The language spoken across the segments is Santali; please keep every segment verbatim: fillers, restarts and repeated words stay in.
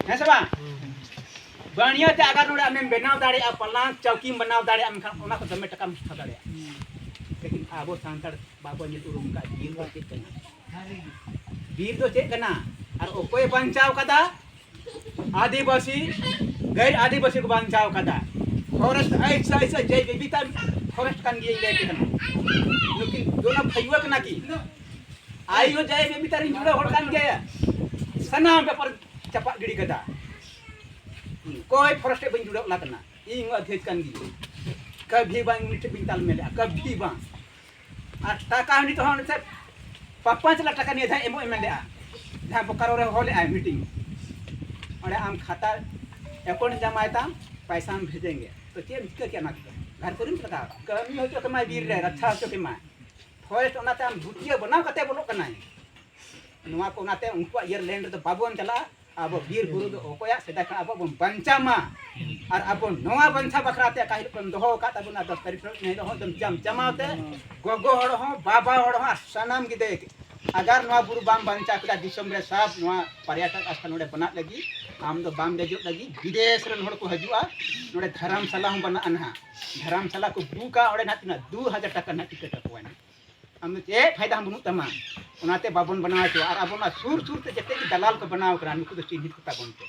ᱦᱮᱸ ᱥᱮ ᱵᱟᱝ? ᱵᱟᱹᱱᱤᱭᱟᱹ ᱛᱮ ᱟᱜᱟᱨ ᱱᱚᱰᱮ ᱟᱢᱮᱢ ᱵᱮᱱᱟᱣ ᱫᱟᱲᱮᱭᱟᱜᱼᱟ, ᱯᱟᱞᱟᱝ ᱪᱟᱣᱠᱤᱢ ᱵᱮᱱᱟᱣ ᱫᱟᱲᱮᱭᱟᱜᱼᱟ, ᱢᱮᱱᱠᱷᱟᱱ ᱚᱱᱟ ᱠᱚ ᱫᱚᱢᱮ ᱴᱟᱠᱟᱢ ᱦᱟᱛᱟᱣ ᱫᱟᱲᱮᱭᱟᱜᱼᱟ᱾ ᱞᱮᱠᱤᱱ ᱟᱵᱚ ᱥᱟᱱᱛᱟᱲ ᱵᱟᱵᱚ ᱧᱮᱞ ᱩᱨᱩᱢ ᱠᱟᱜ ᱵᱤᱨ ᱫᱚ ᱪᱮᱫ ᱠᱟᱱᱟ? ᱵᱤᱨ ᱫᱚ ᱪᱮᱫ ᱠᱟᱱᱟ? ᱟᱨ ᱚᱠᱚᱭᱮ ᱵᱟᱧᱪᱟᱣ ᱠᱟᱫᱟ? ᱟᱹᱫᱤᱵᱟᱹᱥᱤ, ᱜᱟᱹᱭ ᱟᱹᱫᱤᱵᱟᱹᱥᱤ ᱠᱚ ᱵᱟᱧᱪᱟᱣ ᱠᱟᱫᱟ᱾ ᱯᱷᱚᱨᱮᱥᱴ ᱟᱭᱥᱟ ᱟᱭᱥᱟ ᱡᱟᱭ ᱵᱮᱵᱤ ᱛᱟᱨ ᱯᱷᱚᱨᱮᱥᱴ ᱠᱟᱱ ᱜᱮᱭᱟᱹᱧ ᱞᱟᱹᱭ ᱠᱮᱫᱟ᱾ ᱱᱩᱠᱤᱱ ᱫᱚ ᱚᱱᱟ ᱵᱷᱟᱹᱭᱩᱣᱟᱹ ᱠᱟᱱᱟ ᱠᱤᱱ᱾ ᱟᱭᱳ ᱡᱟᱭ ᱵᱮᱵᱤ ᱛᱟᱨᱤᱧ ᱡᱩᱲᱟᱹ ᱦᱚᱲ ᱠᱟᱱ ᱜᱮᱭᱟ᱾ ᱥᱟᱱᱟᱢ ᱵᱮᱯᱟᱨ ᱪᱟᱯᱟᱜ ᱜᱤᱰᱤ ᱠᱟᱫᱟ᱾ ᱚᱠᱚᱭ ᱯᱷᱚᱨᱮᱥᱴ ᱨᱮ ᱵᱟᱹᱧ ᱡᱩᱲᱟᱹᱣ ᱚᱱᱟ ᱠᱟᱱᱟ᱾ ᱤᱧ ᱦᱚᱸ ᱟᱹᱫᱷᱤᱭᱟᱹ ᱠᱟᱱ ᱜᱤᱭᱟᱹᱧ᱾ ᱠᱟᱹᱵᱷᱤ ᱵᱟᱝ ᱩᱱᱤ ᱴᱷᱮᱱ ᱵᱟᱹᱧ ᱛᱟᱞᱢᱮᱞᱮᱜᱼᱟ, ᱠᱟᱹᱵᱷᱤ ᱵᱟᱝ᱾ ᱟᱨ ᱴᱟᱠᱟ ᱦᱚᱸ ᱱᱤᱛᱚᱜ ᱦᱚᱸ ᱚᱱᱛᱮ ᱯᱟ-, ᱯᱟᱸᱪ ᱞᱟᱠᱷ ᱴᱟᱠᱟ ᱱᱤᱭᱟᱹ ᱫᱷᱟᱣ ᱮᱢᱚᱜ ᱮ ᱢᱮᱱ ᱞᱮᱜᱼᱟ᱾ ᱡᱟᱦᱟᱸ ᱵᱳᱠᱟᱨᱳ ᱨᱮ ᱦᱚᱦᱚ ᱞᱮᱜᱼᱟᱭ ᱢᱤᱴᱤᱝ, ᱚᱸᱰᱮ ᱟᱢ ᱠᱷᱟᱛᱟ ᱮᱠᱟᱣᱩᱱᱴ ᱡᱟᱢᱟᱭ ᱛᱟᱢ, ᱯᱟᱭᱥᱟᱢ ᱵᱷᱮᱡᱮᱝᱜᱮ᱾ ᱛᱚ ᱪᱮᱫ ᱮᱢ ᱪᱤᱠᱟᱹ ᱠᱮᱜᱼᱟ ᱚᱱᱟ ᱠᱚᱫᱚ? ᱜᱷᱟᱨ ᱠᱚᱨᱮᱢ ᱞᱟᱜᱟᱣ ᱠᱟᱹᱢᱤ ᱦᱚᱪᱚ ᱠᱮᱢᱟᱭ, ᱵᱤᱨ ᱨᱮ ᱨᱟᱪᱷᱟ ᱦᱚᱪᱚ ᱠᱮᱢᱟᱭ᱾ ᱯᱷᱚᱨᱮᱥᱴ ᱚᱱᱟᱛᱮ ᱟᱢ ᱵᱷᱩᱛᱤᱭᱟᱹ ᱵᱮᱱᱟᱣ ᱠᱟᱛᱮ ᱵᱚᱞᱚᱜ ᱠᱟᱱᱟᱭ᱾ ᱱᱚᱣᱟ ᱠᱚ ᱚᱱᱟᱛᱮ ᱩᱱᱠᱩᱣᱟᱜ ᱤᱭᱟᱹ ᱞᱮᱱᱰ ᱨᱮᱫᱚ ᱵᱟᱵᱚᱱ ᱪᱟᱞᱟᱜᱼᱟ᱾ ᱟᱵᱚ ᱵᱤᱨ ᱵᱩᱨᱩ ᱫᱚ ᱚᱠᱚᱭᱟᱜ, ᱥᱮᱫᱟᱭ ᱠᱷᱚᱱ ᱟᱵᱚ ᱵᱚᱱ ᱵᱟᱧᱪᱟᱣ ᱢᱟ᱾ ᱟᱨ ᱟᱵᱚ ᱱᱚᱣᱟ ᱵᱟᱧᱪᱟᱣ ᱵᱟᱠᱷᱨᱟ ᱛᱮ ᱚᱠᱟ ᱦᱤᱞᱳᱜ ᱵᱚᱱ ᱫᱚᱦᱚ ᱟᱠᱟᱫ ᱛᱟᱵᱚᱱᱟ, ᱫᱚᱥ ᱛᱟᱹᱨᱤᱠᱷ ᱦᱤᱞᱳᱜ, ᱮᱱ ᱦᱤᱞᱳᱜ ᱦᱚᱸ ᱮᱠᱫᱚᱢ ᱪᱟᱢ ᱪᱟᱢᱟᱣ ᱛᱮ ᱜᱚᱜᱚ ᱦᱚᱲ ᱦᱚᱸ, ᱵᱟᱵᱟ ᱦᱚᱲ ᱦᱚᱸ, ᱟᱨ ᱥᱟᱱᱟᱢ ᱜᱤᱫᱽᱨᱟᱹ ᱜᱮ, ᱟᱜᱟᱨ ᱱᱚᱣᱟ ᱵᱩᱨᱩ ᱵᱟᱢ ᱵᱟᱧᱪᱟᱣ ᱠᱮᱫᱟ, ᱫᱤᱥᱚᱢ ᱨᱮ ᱥᱟᱵ ᱱᱚᱣᱟ ᱯᱚᱨᱭᱟᱴᱚᱠ ᱥᱛᱷᱟᱱ ᱱᱚᱰᱮ ᱵᱮᱱᱟᱜ ᱞᱟᱹᱜᱤᱫ, ᱟᱢ ᱫᱚ ᱵᱟᱢ ᱫᱮᱡᱚᱜ ᱞᱟᱹᱜᱤᱫ, ᱵᱤᱫᱮᱥ ᱨᱮᱱ ᱦᱚᱲ ᱠᱚ ᱦᱤᱡᱩᱜᱼᱟ᱾ ᱱᱚᱰᱮ ᱫᱷᱟᱨᱟᱢᱥᱟᱞᱟ ᱦᱚᱸ ᱵᱮᱱᱟᱜᱼᱟ ᱱᱟᱦᱟᱜ᱾ ᱫᱷᱟᱨᱟᱢᱥᱟᱞᱟ ᱠᱚ ᱵᱩᱠᱟ, ᱚᱸᱰᱮ ᱱᱟᱦᱟᱜ ᱛᱤᱱᱟᱹᱜ ᱫᱩ ᱦᱟᱡᱟᱨ ᱴᱟᱠᱟ ᱱᱟᱦᱟᱜ ᱴᱤᱠᱤᱴ ᱟᱠᱚᱣᱟ ᱱᱟᱦᱟᱜ᱾ ᱟᱢ ᱫᱚ ᱪᱮᱫ ᱯᱷᱟᱭᱫᱟ ᱦᱚᱸ ᱵᱟᱹᱱᱩᱜ ᱛᱟᱢᱟ᱾ ᱚᱱᱟᱛᱮ ᱵᱟᱵᱚᱱ ᱵᱮᱱᱟᱣ ᱦᱚᱪᱚᱣᱟᱜᱼᱟ᱾ ᱟᱨ ᱟᱵᱚ ᱱᱚᱣᱟ ᱥᱩᱨ ᱥᱩᱨ ᱛᱮ ᱡᱮᱛᱮ ᱜᱮ ᱫᱟᱞᱟᱞ ᱠᱚ ᱵᱮᱱᱟᱣ ᱠᱟᱱᱟ, ᱱᱩᱠᱩ ᱫᱚ ᱪᱤᱱᱦᱤᱛ ᱠᱚ ᱛᱟᱵᱚᱱ ᱯᱮ᱾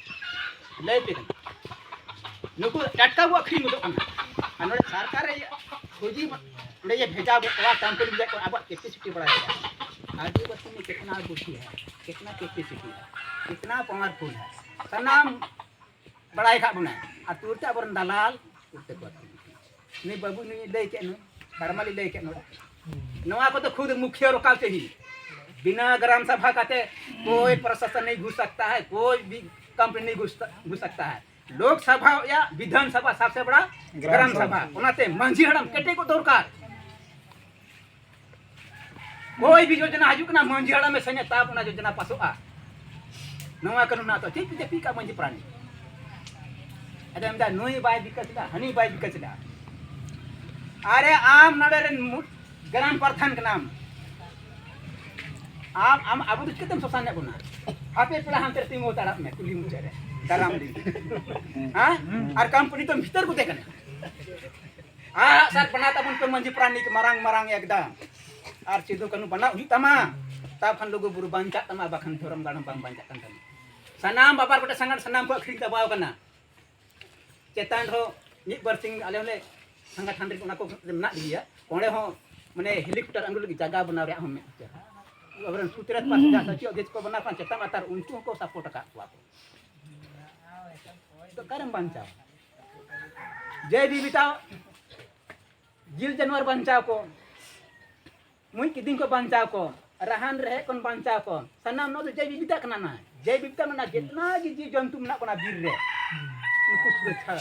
ᱞᱟᱹᱭ ᱯᱮ ᱠᱟᱱᱟ, ᱱᱩᱠᱩ ᱴᱟᱴᱠᱟ ᱵᱚ ᱟᱹᱠᱷᱨᱤᱧ ᱜᱚᱫᱚᱜ ᱠᱟᱱᱟ᱾ ᱟᱨ ᱱᱚᱰᱮ ᱥᱚᱨᱠᱟᱨ ᱨᱮ ᱠᱷᱩᱡᱤ ᱚᱸᱰᱮ ᱡᱮ ᱵᱷᱮᱡᱟ ᱜᱚᱫ ᱠᱚᱣᱟ, ᱠᱟᱢᱯᱟᱱᱤ ᱵᱷᱮᱡᱟ ᱠᱚᱣᱟ, ᱟᱵᱚᱣᱟᱜ ᱠᱮᱯᱮᱥᱤᱴᱤ ᱵᱟᱲᱟᱭ ᱠᱚᱣᱟ᱾ ᱟᱹᱫᱤᱵᱟᱹᱥᱤ ᱢᱮ ᱠᱤᱛᱱᱟ ᱵᱩᱫᱷᱤ ᱦᱟᱭ, ᱠᱤᱛᱱᱟ ᱠᱮᱯᱮᱥᱤᱴᱤ ᱦᱟᱭ, ᱠᱤᱛᱱᱟ ᱯᱟᱣᱟᱨᱯᱷᱩᱞ ᱦᱟᱭ, ᱥᱟᱱᱟᱢ ᱵᱟᱲᱟᱭ ᱠᱟᱜ ᱵᱚᱱᱟᱭ᱾ ᱟᱨ ᱛᱩᱨᱛᱮ ᱟᱵᱚᱨᱮᱱ ᱫᱟᱞᱟᱞ ᱛᱩᱨᱛᱮ ᱠᱚ ᱟᱹᱠᱷᱨᱤᱧ ᱠᱟᱱᱟ᱾ ᱱᱩᱭ ᱵᱟᱹᱵᱩ ᱱᱩᱭ ᱞᱟᱹᱭ ᱠᱮᱫ, ᱱᱩᱭ ᱥᱟᱨᱢᱟᱞᱤ ᱞᱟᱹᱭ ᱠᱮᱫ ᱱᱚᱰᱮ᱾ ᱱᱚᱣᱟ ᱠᱚᱫᱚ ᱠᱷᱩᱫ ᱢᱩᱠᱷᱤᱭᱟᱹ ᱨᱚᱠᱟᱣ ᱪᱟᱹᱦᱤ᱾ ᱵᱤᱱᱟ ᱜᱨᱟᱢ ᱥᱟᱵᱷᱟ ᱠᱟᱛᱮ ᱠᱳᱭ ᱯᱨᱚᱥᱟᱥᱚᱱ ᱱᱤ ᱜᱷᱩᱥ ᱥᱟᱠᱛᱟ ᱦᱟᱭ, ᱠᱳᱭ ᱵᱷᱤ ᱠᱟᱢᱯᱟᱱᱤ ᱱᱤ ᱜᱷᱩᱥ, ᱜᱷᱩᱥ ᱥᱟᱠᱛᱟ ᱦᱟᱭ᱾ ᱞᱳᱠ ᱥᱟᱵᱷᱟ ᱭᱟ ᱵᱤᱫᱷᱟᱱ ᱥᱟᱵᱷᱟ ᱥᱟᱵᱥᱮ ᱵᱟᱲᱟ ᱜᱨᱟᱢ ᱥᱟᱵᱷᱟ᱾ ᱚᱱᱟᱛᱮ ᱢᱟᱹᱡᱷᱤ ᱦᱟᱲᱟᱢ ᱠᱮᱴᱮᱡ ᱠᱚ ᱫᱚᱨᱠᱟᱨ᱾ ᱠᱳᱭ ᱵᱷᱤ ᱡᱳᱡᱚᱱᱟ ᱦᱤᱡᱩᱜ ᱠᱟᱱᱟ, ᱢᱟᱹᱡᱷᱤ ᱦᱟᱲᱟᱢᱮ ᱥᱮᱱᱮ ᱛᱟᱵ ᱚᱱᱟ ᱡᱳᱡᱚᱱᱟ ᱯᱟᱥᱚᱜᱼᱟ᱾ ᱱᱚᱣᱟ ᱠᱟᱹᱱᱩᱱ ᱱᱟᱜ ᱛᱚ ᱪᱮᱫ ᱯᱮ ᱡᱟᱹᱯᱤᱫ ᱠᱟᱜ ᱢᱟᱹᱡᱷᱤ ᱯᱟᱨᱟᱱᱤᱠ? ᱟᱫᱚ ᱢᱮᱱᱫᱟ ᱱᱩᱭ ᱵᱟᱭ ᱵᱤᱠᱟᱥ ᱮᱫᱟ, ᱦᱟᱹᱱᱤ ᱵᱟᱭ ᱵᱤᱠᱟᱥ ᱮᱫᱟ᱾ ᱟᱨᱮ ᱟᱢ ᱱᱚᱰᱮ ᱨᱮᱱ ᱢᱩ-, ᱜᱨᱟᱢ ᱯᱨᱚᱫᱷᱟᱱ ᱠᱟᱱᱟᱢ᱾ ᱟᱢ, ᱟᱢ ᱟᱵᱚ ᱫᱚ ᱪᱤᱠᱟᱹᱛᱮᱢ ᱥᱚᱥᱟᱱᱮᱫ ᱵᱚᱱᱟ? ᱟᱯᱮ ᱯᱮᱲᱟ ᱦᱟᱱᱛᱮ ᱨᱮ ᱛᱤᱸᱜᱩ ᱦᱟᱛᱟᱲᱚᱜ ᱢᱮ, ᱠᱩᱞᱦᱤ ᱢᱩᱪᱟᱹᱫ ᱨᱮ ᱫᱟᱨᱟᱢ ᱞᱟᱹᱜᱤᱫ᱾ ᱦᱮᱸ? ᱟᱨ ᱠᱚᱢᱯᱟᱱᱤ ᱫᱚ ᱵᱷᱤᱛᱟᱹᱨ ᱠᱚᱛᱮ ᱠᱟᱱᱟ᱾ ᱟᱜ ᱥᱟᱨ ᱵᱮᱱᱟᱣ ᱛᱟᱵᱚᱱ ᱯᱮ ᱢᱟᱹᱡᱷᱤ ᱯᱟᱨᱟᱱᱤᱠ, ᱢᱟᱨᱟᱝ ᱢᱟᱨᱟᱝ ᱮᱠᱫᱚᱢ᱾ ᱟᱨ ᱥᱤᱫᱩ ᱠᱟᱹᱱᱦᱩ ᱵᱮᱱᱟᱣ ᱦᱩᱭᱩᱜ ᱛᱟᱢᱟ, ᱛᱟᱵ ᱠᱷᱟᱱ ᱞᱩᱜᱩ ᱵᱩᱨᱩ ᱵᱟᱧᱪᱟᱜ ᱛᱟᱢᱟ, ᱵᱟᱠᱷᱟᱱ ᱫᱷᱚᱨᱚᱢ ᱜᱟᱲ ᱦᱚᱸ ᱵᱟᱝ ᱵᱟᱧᱪᱟᱜ ᱠᱟᱱ ᱛᱟᱢᱟ᱾ ᱥᱟᱱᱟᱢ ᱵᱟᱵᱟᱨ ᱠᱚᱴᱮ ᱥᱟᱸᱜᱟᱲ ᱥᱟᱱᱟᱢ ᱠᱚ ᱟᱹᱠᱷᱨᱤᱧ ᱪᱟᱵᱟᱣ ᱠᱟᱱᱟ᱾ ᱪᱮᱛᱟᱱ ᱨᱮᱦᱚᱸ ᱢᱤᱫ ᱵᱟᱨ ᱥᱤᱧ ᱟᱞᱮ ᱦᱚᱸᱞᱮ ᱥᱟᱸᱜᱟ ᱴᱷᱟᱱ ᱨᱮ ᱚᱱᱟ ᱠᱚ ᱢᱮᱱᱟᱜ ᱜᱮᱭᱟ᱾ ᱚᱸᱰᱮ ᱦᱚᱸ ᱢᱟᱱᱮ ᱦᱮᱞᱤᱠᱚᱯᱴᱟᱨ ᱟᱬᱜᱚ ᱞᱟᱹᱜᱤᱫ ᱡᱟᱭᱜᱟ ᱵᱮᱱᱟᱣ ᱨᱮᱭᱟᱜ ᱦᱚᱸ ᱢᱮᱱᱟᱜ ᱜᱮᱭᱟ᱾ ᱟᱵᱚᱨᱮᱱ ᱥᱩᱛᱨᱮᱛ ᱯᱟᱥ ᱡᱟᱦᱟᱸ ᱥᱟᱹᱪᱤ ᱚᱫᱷᱤᱥ ᱠᱚ ᱵᱮᱱᱟᱣ ᱠᱟᱱ ᱪᱮᱛᱟᱱ ᱞᱟᱛᱟᱨ ᱩᱱᱠᱩ ᱦᱚᱸᱠᱚ ᱥᱟᱯᱳᱨᱴ ᱟᱠᱟᱫ ᱠᱚᱣᱟ ᱠᱚ᱾ ᱛᱚ ᱚᱠᱟᱨᱮᱢ ᱵᱟᱧᱪᱟᱣᱟ? ᱡᱮ ᱡᱤᱣᱤ ᱛᱟᱣ ᱡᱤᱞ ᱡᱟᱱᱣᱟᱨ ᱵᱟᱧᱪᱟᱣ ᱠᱚ, ᱢᱩᱡ ᱠᱤᱫᱤᱧ ᱠᱚ ᱵᱟᱧᱪᱟᱣ ᱠᱚ, ᱨᱟᱦᱟᱱ ᱨᱮᱦᱮᱫ ᱠᱷᱚᱱ ᱵᱟᱧᱪᱟᱣ ᱠᱚ, ᱥᱟᱱᱟᱢ ᱱᱚᱣᱟ ᱫᱚ ᱡᱮᱭ ᱵᱤᱵᱤᱫᱷᱟ ᱠᱟᱱᱟ᱾ ᱱᱟ ᱡᱮᱭ ᱵᱤᱵᱤᱫᱷᱟ ᱢᱟᱱᱮ ᱡᱮᱛᱱᱟ ᱜᱮ ᱡᱤᱣᱤ ᱡᱚᱱᱛᱩ ᱢᱮᱱᱟᱜ ᱠᱚ ᱚᱱᱟ ᱵᱤᱨ ᱨᱮ, ᱩᱱᱠᱩ ᱥᱩᱨᱚᱠᱷᱟ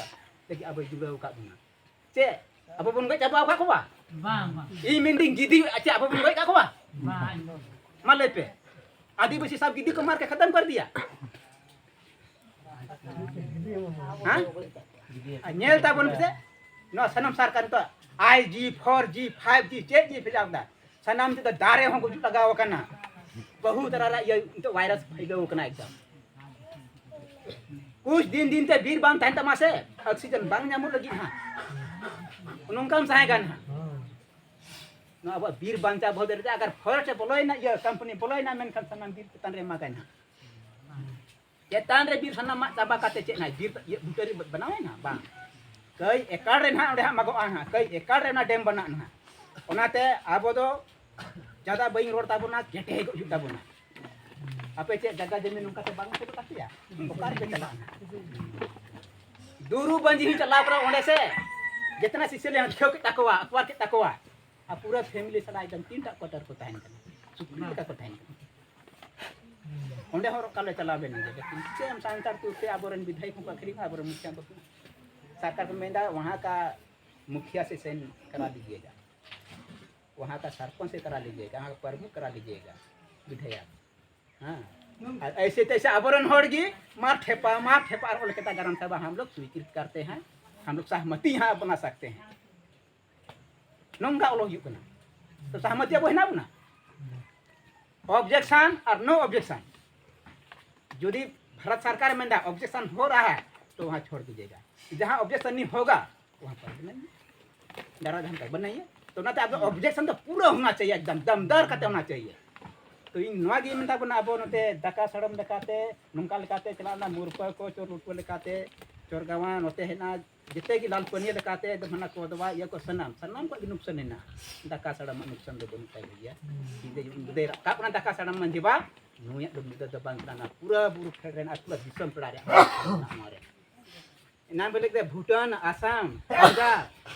ᱞᱟᱹᱜᱤᱫ ᱟᱵᱚᱭ ᱡᱩᱲᱟᱹᱣ ᱟᱠᱟᱫ ᱵᱚᱱᱟ᱾ ᱪᱮᱫ ᱟᱵᱚ ᱵᱚᱱ ᱜᱚᱡ ᱪᱟᱵᱟ ᱟᱠᱟᱫ ᱠᱚᱣᱟ? ᱵᱟᱝ, ᱵᱟᱝ᱾ ᱤᱧ ᱢᱮᱱᱫᱟᱹᱧ ᱜᱤᱫᱤ, ᱪᱮᱫ ᱟᱵᱚ ᱵᱚᱱ ᱜᱚᱡ ᱟᱠᱟᱫ ᱠᱚᱣᱟ? ᱵᱟᱝ᱾ ᱢᱟ ᱞᱟᱹᱭ ᱯᱮ, ᱟᱹᱫᱤᱵᱟᱹᱥᱤ ᱥᱟᱵ ᱜᱤᱫᱤ ᱠᱚ ᱢᱟᱨ ᱠᱮ ᱠᱷᱟᱛᱟᱢ ᱠᱟᱨ ᱫᱤᱭᱟ᱾ ᱦᱮᱸ? ᱟᱨ ᱧᱮᱞ ᱛᱟᱵᱚᱱ ᱯᱮᱥᱮ, ᱱᱚᱣᱟ ᱥᱟᱱᱟᱢ ᱥᱚᱨᱠᱟᱨ ᱱᱤᱛᱚᱜ ᱟᱭ ᱡᱤ, ᱯᱷᱳᱨ ᱡᱤ, ᱯᱷᱟᱭᱤᱵᱷ ᱡᱤ, ᱪᱮᱫ ᱡᱤ ᱯᱷᱮᱞᱟᱣ ᱮᱫᱟ? ᱥᱟᱱᱟᱢ ᱱᱤᱛᱚᱜ ᱫᱟᱨᱮ ᱦᱚᱸ ᱜᱩᱡᱩᱜ ᱞᱟᱜᱟᱣ ᱟᱠᱟᱱᱟ᱾ ᱵᱚᱦᱩ ᱛᱟᱨᱟ ᱨᱮ ᱤᱭᱟᱹ ᱱᱤᱛᱚᱜ ᱵᱷᱟᱭᱨᱟᱥ ᱯᱷᱟᱭᱞᱟᱣ ᱟᱠᱟᱱᱟ ᱮᱠᱫᱚᱢ᱾ ᱠᱩᱪ ᱫᱤᱱ ᱫᱤᱱ ᱛᱮ ᱵᱤᱨ ᱵᱟᱝ ᱛᱟᱦᱮᱱ ᱛᱟᱢᱟ ᱥᱮ, ᱚᱠᱥᱤᱡᱮᱱ ᱵᱟᱝ ᱧᱟᱢᱚᱜ ᱞᱟᱹᱜᱤᱫ ᱦᱟᱸᱜ᱾ ᱱᱚᱝᱠᱟᱢ ᱛᱟᱦᱮᱸ ᱠᱟᱱᱟ ᱦᱟᱸᱜ᱾ ᱱᱚᱣᱟ ᱟᱵᱚᱣᱟᱜ ᱵᱤᱨ ᱵᱟᱧᱪᱟᱣ ᱵᱚᱞᱛᱮ ᱨᱮ ᱟᱜᱟᱨ ᱯᱷᱚᱨᱮᱥᱴ ᱮ ᱵᱚᱞᱚᱭᱮᱱᱟ, ᱤᱭᱟᱹ ᱠᱳᱢᱯᱟᱱᱤ ᱵᱚᱞᱚᱭᱮᱱᱟ, ᱢᱮᱱᱠᱷᱟᱱ ᱥᱟᱱᱟᱢ ᱵᱤᱨ ᱪᱮᱛᱟᱱ ᱨᱮ ᱢᱟᱜᱟᱭ ᱱᱟᱦᱟᱜ᱾ ᱪᱮᱛᱟᱱ ᱨᱮ ᱵᱤᱨ ᱥᱟᱱᱟᱢ ᱢᱟᱜ ᱪᱟᱵᱟ ᱠᱟᱛᱮ ᱪᱮᱫ ᱱᱟᱦᱟᱜ ᱵᱤᱨ ᱤᱭᱟᱹ ᱵᱩᱴᱟᱹ ᱨᱮ ᱵᱮᱱᱟᱣᱟᱭ ᱱᱟᱦᱟᱜ? ᱵᱟᱝ᱾ ᱠᱟᱹᱭ ᱮᱠᱟᱨ ᱨᱮ ᱱᱟᱦᱟᱜ ᱚᱸᱰᱮ ᱦᱟᱸᱜ ᱢᱟᱜᱚᱜᱼᱟ ᱱᱟᱦᱟᱜ, ᱠᱟᱹᱭ ᱮᱠᱟᱨ ᱨᱮ ᱚᱱᱟ ᱰᱮᱢ ᱵᱮᱱᱟᱜ ᱱᱟᱦᱟᱜ᱾ ᱚᱱᱟᱛᱮ ᱟᱵᱚ ᱫᱚ ᱡᱟᱫᱟ ᱵᱟᱹᱧ ᱨᱚᱲ ᱛᱟᱵᱚᱱᱟ, ᱠᱮᱴᱮᱡᱚᱜ ᱦᱩᱭᱩᱜ ᱛᱟᱵᱚᱱᱟ᱾ ᱟᱯᱮ ᱪᱮᱫ ᱡᱟᱭᱜᱟ ᱡᱚᱢᱤ ᱱᱚᱝᱠᱟ ᱛᱮ ᱵᱟᱝ ᱩᱛᱟᱹᱨ ᱛᱟᱯᱮᱭᱟ? ᱚᱠᱟ ᱨᱮᱯᱮ ᱪᱟᱞᱟᱜᱼᱟ ᱱᱟᱦᱟᱜ? ᱫᱩᱨᱩ ᱵᱟᱸᱡᱤ ᱦᱚᱸ ᱪᱟᱞᱟᱣ ᱠᱟᱱᱟ ᱚᱸᱰᱮ ᱥᱮ, ᱡᱮᱛᱱᱟ ᱥᱤᱥᱤᱨ ᱞᱮ ᱦᱟᱹᱴᱤᱭᱟᱹᱣ ᱠᱮᱫ ᱛᱟᱠᱚᱣᱟ, ᱟᱠᱵᱟᱨ ᱠᱮᱫ ᱛᱟᱠᱚᱣᱟ᱾ ᱟᱨ ᱯᱩᱨᱟᱹ ᱯᱷᱮᱢᱤᱞᱤ ᱥᱟᱞᱟᱜ ᱮᱠᱫᱚᱢ ᱛᱤᱱᱴᱟ ᱠᱚᱣᱟᱴᱟᱨ ᱠᱚ ᱛᱟᱦᱮᱱ ᱠᱟᱱᱟ, ᱥᱩᱠᱨᱤ ᱞᱮᱠᱟ ᱠᱚ ᱛᱟᱦᱮᱱ ᱠᱟᱱᱟ᱾ ᱚᱸᱰᱮ ᱦᱚᱸ ᱨᱚᱠᱟ ᱞᱮ ᱪᱟᱞᱟᱣ ᱞᱮᱱ ᱜᱮᱭᱟ, ᱞᱮᱠᱤᱱ ᱪᱮᱫ ᱮᱢ ᱥᱟᱱᱛᱟᱲ ᱛᱩᱨ ᱛᱮ ᱟᱵᱚᱨᱮᱱ ᱵᱤᱫᱷᱟᱭᱚᱠ ᱦᱚᱸᱠᱚ ᱟᱹᱠᱷᱨᱤᱧ ᱠᱚᱣᱟ, ᱟᱵᱚᱨᱮᱱ ᱢᱩᱠᱷᱤᱭᱟᱹ ᱵᱟᱠᱚ, ᱥᱚᱨᱠᱟᱨ ᱠᱚ ᱢᱮᱱᱫᱟ ᱣᱟᱦᱟᱸ ᱠᱟ ᱢᱩᱠᱷᱤᱭᱟ ᱥᱮ ᱥᱮᱱ ᱠᱟᱨᱟ ᱫᱤᱡᱤᱭᱮᱜᱟ, ᱣᱟᱦᱟᱸ ᱠᱟ ᱥᱟᱨᱯᱚᱧᱪ ᱥᱮ ᱠᱟᱨᱟ ᱞᱤᱡᱤᱭᱮᱜᱟ, ᱣᱟᱦᱟᱸ ᱠᱟ ᱯᱨᱚᱢᱩᱠᱷ ᱠᱟᱨᱟ ᱞᱤᱡᱤᱭᱮᱜᱟ, ᱵᱤᱫᱷᱟᱭᱚᱠ᱾ ᱦᱮᱸ, ᱟᱨ ᱮᱭᱥᱮ ᱛᱮᱭᱥᱮ ᱟᱵᱚᱨᱮᱱ ᱦᱚᱲ ᱜᱮ ᱢᱟᱨ ᱴᱷᱮᱯᱟ, ᱢᱟᱨ ᱴᱷᱮᱯᱟ ᱟᱨ ᱚᱞ ᱠᱮᱫᱟ ᱜᱟᱨᱟᱢ ᱥᱟᱵᱷᱟ ᱦᱟᱢ ᱞᱳᱜ ᱥᱣᱤᱠᱨᱤᱛ ᱠᱟᱨᱛᱮ ᱦᱮᱸ, ᱦᱟᱢ ᱞᱳᱜ ᱥᱟᱦᱢᱟᱛᱤ ᱦᱟᱸ ᱵᱟᱱᱟ ᱥᱟᱠᱛᱮ ᱦᱮᱸ᱾ ᱱᱚᱝᱠᱟ ᱚᱞᱚᱜ ᱦᱩᱭᱩᱜ ᱠᱟᱱᱟ᱾ ᱛᱚ ᱥᱟᱦᱢᱟᱛᱤ ᱟᱵᱚ ᱦᱮᱱᱟᱜ ᱵᱚᱱᱟ? ᱚᱵᱡᱮᱠᱥᱚᱱ ᱟᱨ ᱱᱳ ᱚᱵᱡᱮᱠᱥᱚᱱ᱾ यदि भारत सरकार में ऑब्जेक्शन हो रहा है तो वहाँ छोड़ दीजिएगा, जहाँ ऑब्जेक्शन नहीं होगा वहाँ पर बनाइए, डरा धमका बनाइए। तो ना तो आपका ऑब्जेक्शन तो पूरा होना चाहिए, एकदम दमदार करते होना चाहिए। तो इन नवा ᱜᱮ ᱢᱮᱱ ᱛᱟᱵᱚᱱᱟ, ᱟᱵᱚ ᱱᱚᱛᱮ ᱫᱟᱠᱟ ᱥᱟᱲᱚᱢ ᱞᱮᱠᱟᱛᱮ, ᱱᱚᱝᱠᱟ ᱞᱮᱠᱟᱛᱮ ᱪᱟᱞᱟᱣ ᱞᱮᱱᱟ ᱢᱩᱨᱯᱟᱹ ᱠᱚ, ᱪᱳᱨ ᱞᱩᱴᱯᱟᱹ ᱞᱮᱠᱟᱛᱮ, ᱪᱳᱨᱜᱟᱣᱟᱱ ᱱᱚᱛᱮ ᱦᱮᱡ ᱮᱱᱟ, ᱡᱮᱛᱮ ᱜᱮ ᱞᱟᱞᱯᱟᱹᱱᱤᱭᱟᱹ ᱞᱮᱠᱟᱛᱮ ᱮᱠᱫᱚᱢ ᱦᱟᱱᱟ ᱠᱚᱫᱣᱟ ᱤᱭᱟᱹ ᱠᱚ ᱥᱟᱱᱟᱢ, ᱥᱟᱱᱟᱢ ᱠᱚᱣᱟᱜ ᱜᱮ ᱱᱩᱠᱥᱟᱱ ᱮᱱᱟ᱾ ᱫᱟᱠᱟ ᱥᱟᱲᱚᱢᱟᱜ ᱱᱩᱠᱥᱟᱱ ᱫᱚ ᱵᱟᱹᱱᱩᱜ ᱛᱟᱭ ᱜᱮᱭᱟ᱾ ᱧᱤᱫᱟᱹ ᱧᱩᱛ ᱧᱤᱫᱟᱹᱭ ᱨᱟᱠᱟᱵ ᱠᱟᱱᱟ ᱫᱟᱠᱟ ᱥᱟᱲᱚᱢ ᱢᱟᱹᱡᱷᱤ ᱵᱟ, ᱱᱩᱭᱟᱜ ᱫᱚ ᱧᱤᱫᱟᱹ ᱫᱚ ᱵᱟᱝ ᱠᱟᱱᱟ, ᱯᱩᱨᱟᱹ ᱵᱩᱨᱩ ᱯᱷᱮᱰ ᱨᱮᱱ ᱟᱨ ᱯᱩᱨᱟᱹ ᱫᱤᱥᱚᱢ ᱯᱮᱲᱟ ᱨᱮᱭᱟᱜ ᱱᱚᱣᱟ ᱨᱮ᱾ ᱮᱱᱟᱱ ᱵᱮᱞᱮ ᱫᱚ ᱵᱷᱩᱴᱟᱱ, ᱟᱥᱟᱢ, ᱯᱟᱧᱡᱟᱵᱽ,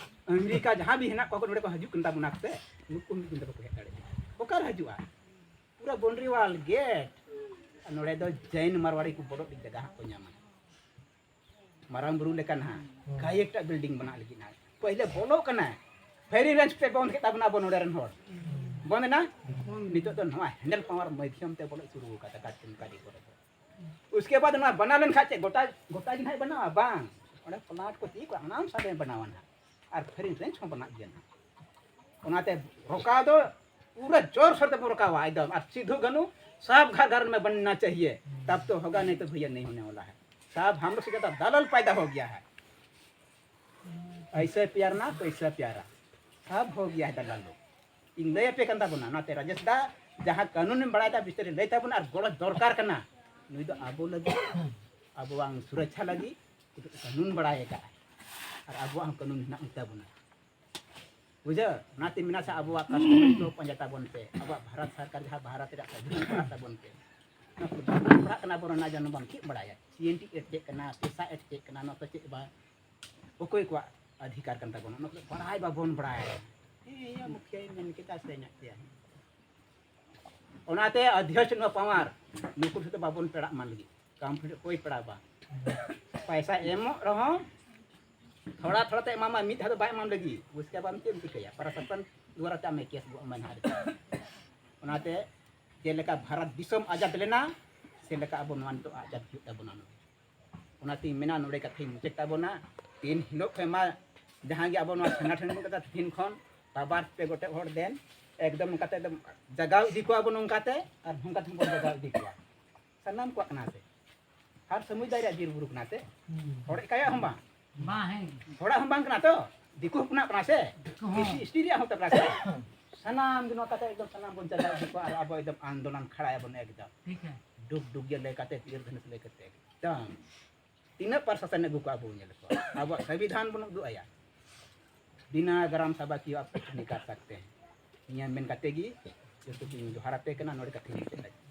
ᱟᱢᱮᱨᱤᱠᱟ ᱡᱟᱦᱟᱸ ᱵᱤᱱ ᱦᱮᱱᱟᱜ ᱠᱚᱣᱟ ᱠᱚ ᱱᱚᱰᱮ ᱠᱚ ᱦᱤᱡᱩᱜ ᱠᱟᱱ ᱛᱟᱵᱚᱱᱟ ᱥᱮ, ᱱᱩᱠᱩ ᱢᱤᱫ ᱫᱤᱱ ᱫᱚ ᱵᱟᱠᱚ ᱦᱮᱡ ᱫᱟᱲᱮᱭᱟᱜᱼᱟ᱾ ᱚᱠᱟᱨᱮ ᱦᱤᱡᱩᱜᱼᱟ? ᱯᱩᱨᱟᱹ ᱵᱚᱱᱰᱨᱤᱣᱟᱞ ᱜᱮᱴ᱾ ᱟᱨ ᱱᱚᱰᱮ ᱫᱚ ᱡᱟᱭᱤᱱ ᱢᱟᱨᱣᱟᱲᱤ ᱠᱚ ᱵᱚᱞᱚᱜ ᱞᱟᱹᱜᱤᱫ ᱡᱟᱭᱜᱟ ᱦᱟᱸᱜ ᱠᱚ ᱧᱟᱢᱟ᱾ ᱢᱟᱨᱟᱝ ᱵᱩᱨᱩ ᱞᱮᱠᱟ ᱱᱟᱦᱟᱜ ᱠᱟᱭ ᱮᱠᱴᱟ ᱵᱤᱞᱰᱤᱝ ᱵᱮᱱᱟᱜ ᱞᱟᱹᱜᱤᱫ ᱱᱟᱦᱟᱜ᱾ ᱯᱟᱹᱦᱤᱞᱮ ᱵᱚᱞᱚᱜ ᱠᱟᱱᱟ, ᱯᱷᱟᱭᱨᱤᱝ ᱨᱮᱧᱡᱽ ᱯᱮ ᱵᱚᱱᱫ ᱠᱮᱫ ᱛᱟᱵᱚᱱᱟ ᱟᱵᱚ ᱱᱚᱰᱮ ᱨᱮᱱ ᱦᱚᱲ᱾ ᱵᱚᱱᱫ ᱮᱱᱟ᱾ ᱱᱤᱛᱚᱜ ᱫᱚ ᱱᱚᱣᱟ ᱦᱮᱱᱰᱮᱞ ᱯᱟᱣᱟᱨ ᱢᱟᱫᱽᱫᱷᱚᱢ ᱛᱮ ᱵᱚᱞᱚ ᱥᱩᱨᱩ ᱟᱠᱟᱫᱟ ᱠᱟᱴ ᱠᱟᱹᱨᱤ ᱠᱚᱨᱮ ᱫᱚ᱾ ᱩᱥᱠᱮ ᱵᱟᱫ ᱱᱚᱣᱟ ᱵᱮᱱᱟᱣ ᱞᱮᱱᱠᱷᱟᱱ ᱪᱮᱫ ᱜᱚᱴᱟ, ᱜᱚᱴᱟ ᱜᱮ ᱱᱟᱦᱟᱜ ᱵᱮᱱᱟᱣᱟ? ᱵᱟᱝ, ᱚᱸᱰᱮ ᱯᱞᱟᱴ ᱠᱚ ᱪᱮᱫ ᱠᱚ ᱟᱨᱟᱢ ᱥᱟᱵᱮ ᱵᱮᱱᱟᱣᱟ ᱱᱟᱦᱟᱜ᱾ ᱟᱨ ᱯᱷᱟᱭᱨᱤᱝ ᱨᱮᱧᱡᱽ ᱦᱚᱸ ᱵᱮᱱᱟᱜ ᱜᱮᱭᱟ ᱱᱟᱦᱟᱜ᱾ ᱚᱱᱟᱛᱮ ᱨᱚᱠᱟ ᱫᱚ ᱯᱩᱨᱟᱹ ᱡᱳᱨ ᱥᱳᱨ ᱛᱮᱵᱚᱱ ᱨᱚᱠᱟᱣᱟ ᱮᱠᱫᱚᱢ᱾ ᱟᱨ ᱥᱤᱫᱷᱩ ᱠᱟᱹᱱᱦᱩ ᱥᱟᱵ ᱜᱷᱟ ᱜᱷᱟᱨ ᱢᱮ ᱵᱟᱱᱱᱟ ᱪᱟᱦᱤᱭᱮ, ᱛᱟᱵ ᱛᱚ ᱦᱳᱜᱟ, ᱱᱤᱦᱤ ᱛᱚ ᱵᱷᱟᱭᱭᱟ ᱱᱤᱦᱤ ᱦᱳᱱᱮ ᱣᱟᱞᱟ ᱦᱟᱭ᱾ ᱥᱟᱵ ᱦᱟᱢ ᱞᱳᱜ ᱥᱮ ᱡᱟᱫᱟ ᱫᱟᱞᱟᱞ ᱯᱟᱭᱫᱟ ᱦᱳ ᱜᱟᱭᱟ ᱦᱟᱭ᱾ ᱟᱭᱥᱟ ᱯᱭᱟᱨ ᱱᱟ ᱛᱚ ᱟᱭᱥᱟ ᱯᱭᱟᱨᱟ, ᱥᱟᱵ ᱦᱳ ᱜᱟᱭᱟ ᱦᱟᱭ ᱫᱟᱞᱟᱞ ᱞᱳᱜ᱾ ᱤᱧ ᱞᱟᱹᱭ ᱟᱯᱮ ᱠᱟᱱ ᱛᱟᱵᱚᱱᱟ, ᱚᱱᱟᱛᱮ ᱨᱟᱡᱮᱥ ᱫᱟ ᱡᱟᱦᱟᱸ ᱠᱟᱹᱱᱩᱱ ᱮᱢ ᱵᱟᱲᱟᱭ ᱫᱟ ᱵᱤᱥᱛᱟᱨᱤ ᱞᱟᱹᱭ ᱛᱟᱵᱚᱱ, ᱟᱨ ᱜᱚᱲᱚ ᱫᱚᱨᱠᱟᱨ ᱠᱟᱱᱟ᱾ ᱱᱩᱭ ᱫᱚ ᱟᱵᱚ ᱞᱟᱹᱜᱤᱫ, ᱟᱵᱚᱣᱟᱜ ᱥᱩᱨᱚᱠᱪᱷᱟ ᱞᱟᱹᱜᱤᱫ ᱠᱟᱹᱱᱩᱱ ᱵᱟᱲᱟᱭ ᱟᱠᱟᱫᱼᱟ, ᱟᱨ ᱟᱵᱚᱣᱟᱜ ᱦᱚᱸ ᱠᱟᱹᱱᱩᱱ ᱦᱮᱱᱟᱜ ᱛᱟᱵᱚᱱᱟ᱾ ᱵᱩᱡᱷᱟᱹᱣ? ᱚᱱᱟᱛᱮ ᱢᱮᱱᱟ ᱥᱮ ᱟᱵᱚᱣᱟᱜ ᱠᱟᱥᱴᱚᱢᱟᱨ ᱠᱚ ᱯᱟᱸᱡᱟ ᱛᱟᱵᱚᱱ ᱯᱮ, ᱟᱵᱚᱣᱟᱜ ᱵᱷᱟᱨᱚᱛ ᱥᱚᱨᱠᱟᱨ ᱡᱟᱦᱟᱸ ᱵᱷᱟᱨᱚᱛ ᱨᱮᱭᱟᱜ ᱥᱟᱹᱫᱷᱤᱱ ᱯᱟᱲᱟᱜ ᱛᱟᱵᱚᱱ ᱯᱮ᱾ ᱚᱱᱟ ᱠᱚ ᱵᱟᱝ ᱯᱟᱲᱦᱟᱜ ᱠᱟᱱᱟ ᱵᱚᱱ, ᱚᱱᱟ ᱡᱟᱱ ᱵᱟᱝ ᱪᱮᱫ ᱵᱟᱲᱟᱭᱟ, ᱥᱤ ᱮᱱ ᱴᱤ ᱮᱰ ᱪᱮᱫ ᱠᱟᱱᱟ, ᱯᱮᱥᱟ ᱮᱰ ᱪᱮᱫ ᱠᱟᱱᱟ, ᱱᱚᱛᱮ ᱪᱮᱫ ᱵᱟᱝ, ᱚᱠᱚᱭ ᱠᱚᱣᱟᱜ ᱚᱫᱷᱤᱠᱟᱨ ᱠᱟᱱ ᱛᱟᱵᱚᱱᱟ, ᱚᱱᱟ ᱠᱚ ᱵᱟᱲᱟᱭ ᱵᱟᱵᱚᱱ ᱵᱟᱲᱟᱭᱟ᱾ ᱦᱮᱸ, ᱤᱭᱟᱹ ᱢᱩᱠᱷᱤᱭᱟᱹᱧ ᱢᱮᱱ ᱠᱮᱫᱟ ᱥᱮ ᱤᱧᱟᱹᱜ ᱛᱮ᱾ ᱚᱱᱟᱛᱮ ᱚᱫᱷᱭᱚᱠᱥ ᱱᱚᱣᱟ ᱯᱟᱣᱟᱨ ᱱᱩᱠᱩ ᱥᱟᱛᱮ ᱵᱟᱵᱚᱱ ᱯᱮᱲᱟᱜ ᱢᱟ ᱞᱟᱹᱜᱤᱫ᱾ ᱠᱟᱢ ᱯᱷᱤᱨ ᱠᱚᱭ ᱯᱮᱲᱟ ᱵᱟᱝ᱾ ᱯᱚᱭᱥᱟ ᱮᱢᱚᱜ ᱨᱮᱦᱚᱸ ᱛᱷᱚᱲᱟ ᱛᱷᱚᱲᱟ ᱛᱮ ᱮᱢᱟᱢᱟ, ᱢᱤᱫ ᱫᱷᱟᱣ ᱫᱚ ᱵᱟᱭ ᱮᱢᱟᱢ ᱞᱟᱹᱜᱤᱫ᱾ ᱩᱥᱠᱮ ᱵᱟᱫ ᱪᱮᱫ ᱮᱢ ᱪᱤᱠᱟᱹᱭᱟ? ᱯᱨᱚᱥᱟᱥᱚᱱ ᱫᱩᱣᱟᱨᱟ ᱛᱮ ᱟᱢᱮ ᱠᱮᱥ ᱜᱚᱜ ᱟᱢᱟᱭ ᱱᱟᱦᱟᱜ ᱨᱮ᱾ ᱚᱱᱟᱛᱮ ᱡᱮᱞᱮᱠᱟ ᱵᱷᱟᱨᱚᱛ ᱫᱤᱥᱚᱢ ᱟᱡᱟᱫ ᱞᱮᱱᱟ, ᱥᱮ ᱞᱮᱠᱟ ᱟᱵᱚ ᱱᱚᱣᱟ ᱱᱤᱛᱚᱜ ᱟᱡᱟᱫ ᱦᱩᱭᱩᱜ ᱛᱟᱵᱚᱱᱟ᱾ ᱚᱱᱟᱛᱤᱧ ᱢᱮᱱᱟ, ᱱᱚᱰᱮ ᱠᱟᱛᱷᱟᱧ ᱢᱩᱪᱟᱹᱫ ᱛᱟᱵᱚᱱᱟ᱾ ᱛᱤᱱ ᱦᱤᱞᱳᱜ ᱠᱷᱚᱱ ᱢᱟ ᱡᱟᱦᱟᱸ ᱜᱮ ᱟᱵᱚ ᱱᱚᱣᱟ ᱥᱚᱝᱜᱚᱴᱷᱚᱱ ᱵᱚᱱ ᱠᱟᱛᱷᱟ, ᱛᱤᱦᱤᱧ ᱠᱷᱚᱱ ᱵᱟᱵᱟᱨ ᱯᱮ ᱜᱚᱴᱮᱡ ᱦᱚᱲ ᱫᱮᱱ ᱮᱠᱫᱚᱢ ᱚᱱᱠᱟᱛᱮ ᱮᱠᱫᱚᱢ ᱡᱟᱜᱟᱣ ᱤᱫᱤ ᱠᱚᱣᱟ ᱵᱚᱱ, ᱱᱚᱝᱠᱟᱛᱮ ᱟᱨ ᱱᱚᱝᱠᱟ ᱛᱮᱦᱚᱸ ᱵᱚᱱ ᱡᱟᱜᱟᱣ ᱤᱫᱤ ᱠᱚᱣᱟ᱾ ᱥᱟᱱᱟᱢ ᱠᱚᱣᱟᱜ ᱠᱟᱱᱟ ᱥᱮ? ᱟᱨ ᱥᱟᱹᱢᱩᱭ ᱫᱟᱨᱮ ᱨᱮᱭᱟᱜ ᱵᱤᱨ ᱵᱩᱨᱩ ᱠᱟᱱᱟ ᱥᱮ? ᱦᱚᱲ ᱮᱠᱟᱭᱟᱜ ᱦᱚᱸ ᱵᱟᱝ᱾ ᱵᱟᱝ, ᱦᱮᱸ᱾ ᱦᱚᱲᱟᱜ ᱦᱚᱸ ᱵᱟᱝ ᱠᱟᱱᱟ ᱛᱚ? ᱫᱤᱠᱩ ᱦᱚᱯᱚᱱᱟᱜ ᱠᱟᱱᱟ ᱥᱮ? ᱫᱤᱠᱩ ᱦᱚᱸ᱾ ᱮᱥ ᱴᱤ, ᱮᱥ ᱴᱤ ᱨᱮᱭᱟᱜ ᱦᱚᱸ ᱛᱚ ᱠᱟᱱᱟ ᱥᱮ? ᱥᱟᱱᱟᱢ ᱜᱮ ᱱᱚᱣᱟ ᱠᱟᱛᱷᱟ ᱮᱠᱫᱚᱢ ᱥᱟᱱᱟᱢ ᱵᱚᱱ ᱪᱟᱵᱟ ᱤᱫᱤ ᱠᱚᱣᱟ ᱟᱨ ᱟᱵᱚ ᱮᱠᱫᱚᱢ ᱟᱱᱫᱳᱞᱚᱱ ᱠᱷᱟᱲᱟᱭᱟᱵᱚᱱ ᱮᱠᱫᱚᱢ᱾ ᱴᱷᱤᱠ ᱦᱮᱸ᱾ ᱰᱩᱜ ᱰᱩᱜ ᱜᱮ ᱞᱟᱹᱭ ᱠᱟᱛᱮ, ᱯᱤᱭᱳᱨ ᱫᱷᱟᱹᱱᱩᱥ ᱞᱟᱹᱭ ᱠᱟᱛᱮ ᱮᱠᱫᱚᱢ᱾ ᱛᱤᱱᱟᱹᱜ ᱯᱨᱚᱥᱟᱥᱚᱱ ᱟᱹᱜᱩ ᱠᱚᱣᱟ ᱵᱚᱱ ᱧᱮᱞ ᱠᱚᱣᱟ᱾ ᱟᱵᱚᱣᱟᱜ ᱥᱚᱝᱵᱤᱫᱷᱟᱱ ᱵᱚᱱ ᱩᱫᱩᱜ ᱟᱭᱟ᱾ ᱵᱤᱱᱟ ᱜᱨᱟᱢ ᱥᱟᱵᱷᱟ ᱠᱤ ᱟᱯ ᱠᱩᱪ ᱱᱤᱠᱟᱞ ᱥᱟᱠᱛᱮ ᱦᱮᱸ᱾ ᱱᱤᱭᱟᱹ ᱢᱮᱱ ᱠᱟᱛᱮ ᱜᱮ ᱡᱚᱛᱚ ᱠᱚᱧ ᱡᱚᱦᱟᱨ ᱟᱯᱮ ᱠᱟᱱᱟ, ᱱᱚᱰᱮ ᱠᱟᱛᱷᱟᱧ ᱢᱩᱪᱟᱹᱫ ᱞᱟᱹᱜᱤᱫ᱾